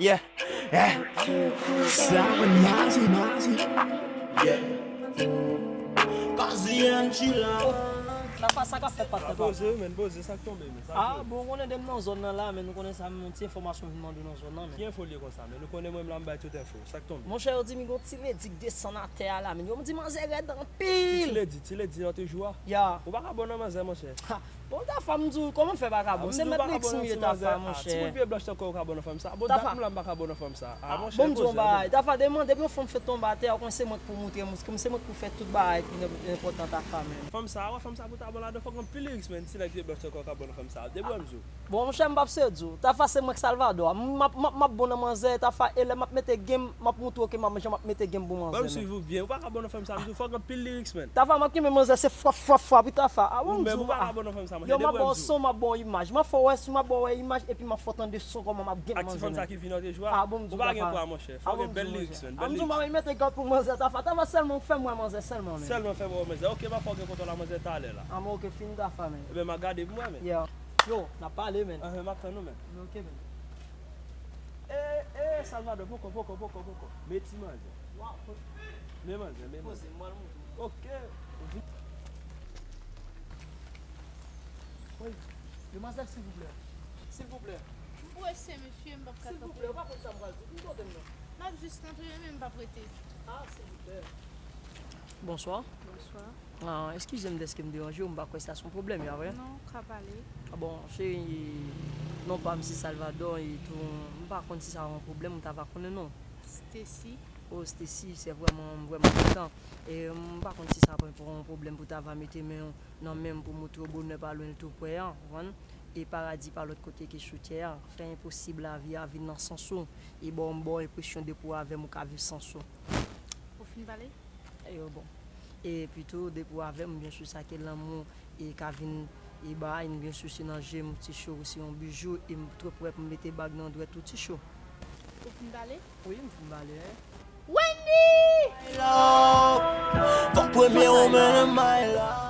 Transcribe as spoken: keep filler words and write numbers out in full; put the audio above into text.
Yeah, yeah. Sour Nazi, Nazi. Yeah. Kazi and Chila. Tafa, sa k ap fèt, patnè pa m? Poze, men, poze, sa k tonbe, men, sa k tonbe? Ah, bon, ou konnen depi nan zòn nan la, men, nou konnen sa, men, yon ti enfòmasyon vin mande w nan zòn nan, men. Ki enfo l ye konsa, men? Nou konnen mwen menm la, m bay tout enfo. Sa k tonbe? Monchè, yo di m gen yon ti ledi k desann atè a la, men. Yo di manzè rèd anpil. Ti ledi, ti ledi nan toujou a? Ya. Ou pa ka bon nan manzè, monchè. Ha. Bon, Tafa, m di w, kòman m fè pa ka bon? Se mèt Lix m ye, Tafa, monchè. Ti bout pye blanch tankou w ka bon nan fanm sa. Bon, dat m la m pa ka bon nan fanm sa. Ah, monchè, bon, m di w yon bagay. Tafa, demen, depi yon fanm fèt tonbe atè, ou konnen se mwen k pou moutre, se mwen k pou fè tout bagay ki enpòtan, Tafa, men. Fanm sa, wè, fanm sa pou ta bon ladan, fòk anpil lirik, men. Ti nèg pye blanch tankou w ka bon nan fanm sa. Depi w wè m di w. Bon, monchè, m p ap sezi w. Tafa, se mwen k Salvador. M ap, m ap, m ap bon nan manzè, Tafa, e lè m ap mete game, m ap moutre w ke m ap, jan m ap mete game pou manzè, men. Ban m swiv ou byen. Ou pa ka bon nan fanm sa, m di w, fòk anpil lirik, men. Tafa, m ap kenbe manzè, se frap, frap, frap, wi, Tafa. Ah, bon, m di w, ah. Ou menm, ou pa ka bon nan fanm sa, monchè. Yo, m ap ba w son, m ap ba w imaj. M ap fè w wè si m ap ba w wè imaj, epi m ap fè w tande son kòman m ap game manzè, men. Ak ti fanm sa ki vin nan toujou a. Ah, bon, m di w, Tafa. Ou pa gen pwa, monchè. Fòk gen bèl lirik, men. Bèl lirik. Ah, m di w, m ap mete gòt pou manzè, Tafa. Tafa, sèlman ou fè m wè manzè, sèlman, men. Sèlman fè m wè manzè. Ok, m ap fè w gen kontwòl a manzè talè la. Ah, men ok, fin, Tafa, men. Ebyen, m a gade pou m wè, men. Yeah. Yo, n ap pale, men. Anhan, m ap tann ou, men. Ok, men. E, e, Salvador, poko, poko, poko, poko. Men ti manzè. Waw. Men manzè, men manzè. Poze, m pral montre w. Ok. Ou vin. Wi. Demwazèl, silvouplè. Silvouplè. M prese, mesye, m p ap ka tanpe. Silvouplè, ou pa konn sa m pral di. Ou tande m non. M ap jis rantre, men m p ap rete. Ah, silvouplè. Bonswa. Bonswa. Ah, eskize m dèske m deranje w, m pa kwè sa se yon pwoblèm, ya vre? Non, ou ka pale. Ah bon, se non pa m se Salvador, e tou, m pa konn si sa yon pwoblèm, ou ta va konnen non. Stacy. Oh, Stacy, se vrèman, m vrèman kontan. E m pa konn si sa pran pou yon pwoblèm pou ta va mete men nan men m pou moutre w bonè pa lwen l tou prè a, ou konprann? E paradi pa lòt kote ke sou tè a. Fè enposib lavi a vin nan sans ou. E ba w, ba w enpresyon depi w avè m ou ka viv sans ou. Ou fin pale? E bon. E pito, depi w avè m, byen si sa ke lanmou e ka vin e bay, byen si se nan je m, ti cho, ou se yon bijou, e m twò prè pou m mete bag nan dwèt ou, ti cho. Ou fin pale? Wi, m fin pale, en. Wendy! My love, fòk premye ou mennen my love.